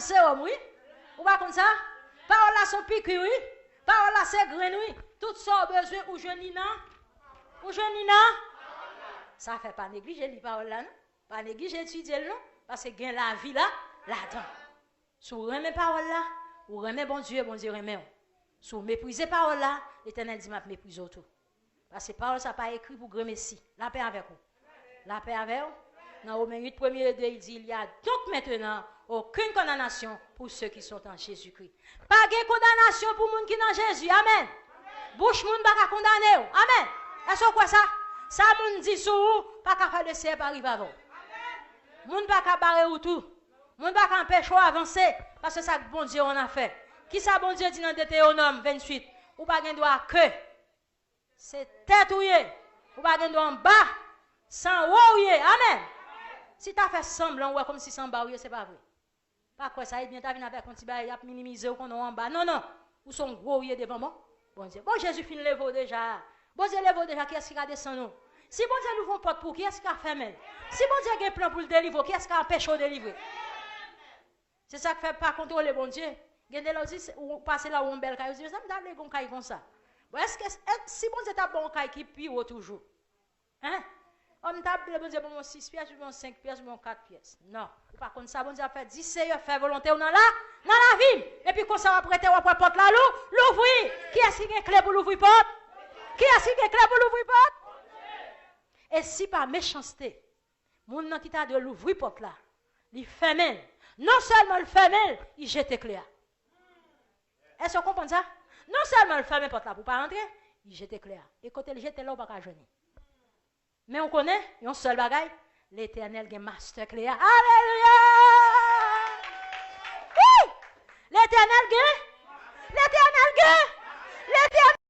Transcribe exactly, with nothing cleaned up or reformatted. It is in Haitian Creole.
Sewòm, wi. Ou pa konn sa? Pawòl la se yon piki, wi. Pawòl la se grenn, wi. Tout sa w bezwen, ou jwenn li nan. Ou jwenn li nan. Sa fè pa neglije li pawòl la, non. Pa neglije etidye l, non. Paske gen lavi la, ladan. Si w renmen pawòl la, ou renmen Bondye, Bondye renmen w. Si w meprize pawòl la, Letènèl di, "M ap meprize w tou." Paske pawòl sa pa ekri pou grenmesi. Lapè avèk ou. Lapè avè w. Nan Women uit, premye e de, il di, "Il y a donc maintenant aucune condamnation pour ceux qui sont en Jésus-Christ." Pa gen kondanasyon pou moun ki nan Jezi. Amèn. Bouch moun pa ka kondane w. Amèn. Èske w kwè sa? Sa moun di sou ou pa ka fè Leseyè pa rive avè w. Moun pa ka bare wout ou. Moun pa ka anpeche w avanse, paske sa k Bondye w an afè. Kisa Bondye di nan Detewonòm venntuit? Ou pa gen dwa ke. Se tèt ou ye. Ou pa gen dwa anba. Se anwo ou ye. Amèn. Si ta fè sanblan, ou wè kòmsi se anba ou ye, se pa vre. Pa kwè sa, ebyen, ta vin avèk yon ti bagay, y ap minimize w, konnen w anba. Non, non. Ou se yon gwo ou ye devan bon Bondye. Bon, Jezi fin leve w deja. Bondye leve w deja, kiyès ki ka desann ou? Si Bondye louvri yon pòt pou ou, kiyès ki ka fèmen l? Si Bondye gen plan pou l delivre w, kiyès ki ka anpeche w delivre? Se sa k fè pa kontwole Bondye. Gen de lè w di, se- ou pase la, ou yon bèl kay, ou di, "Mezanmi, m ta vle gen yon kay konsa." Bon, èske, èske si Bondye ta ba w yon kay ki pi wo toujou? Hein? Ò, m ta vle Bondye ban m yon sis pyès, ou yon senk pyès, ou yon kat pyès. Non. Ou pa konn sa Bondye ap fè. Di, "Seyè, fè volonte w nan la, nan lavi m." Epi konsa w ap rete, w ap wè pòt la lou, louvri. Kiyès ki gen kle pou louvri pòt? Kiyès ki gen kle pou louvri pòt? E si pa mechanste, moun nan ki ta dwe louvri pòt la, li fèmen l. Non sèlman l fèmen l, li jete kle a. Èske w konprann sa? Non sèlman l fèmen pòt la pou w pa rantre, li jete kle a. E kote l jete l la, ou pa ka jwenn li. Men ou konnen, yon sèl bagay, Letènèl gen mastè kle a. Alelouya! Wi! Letènèl gen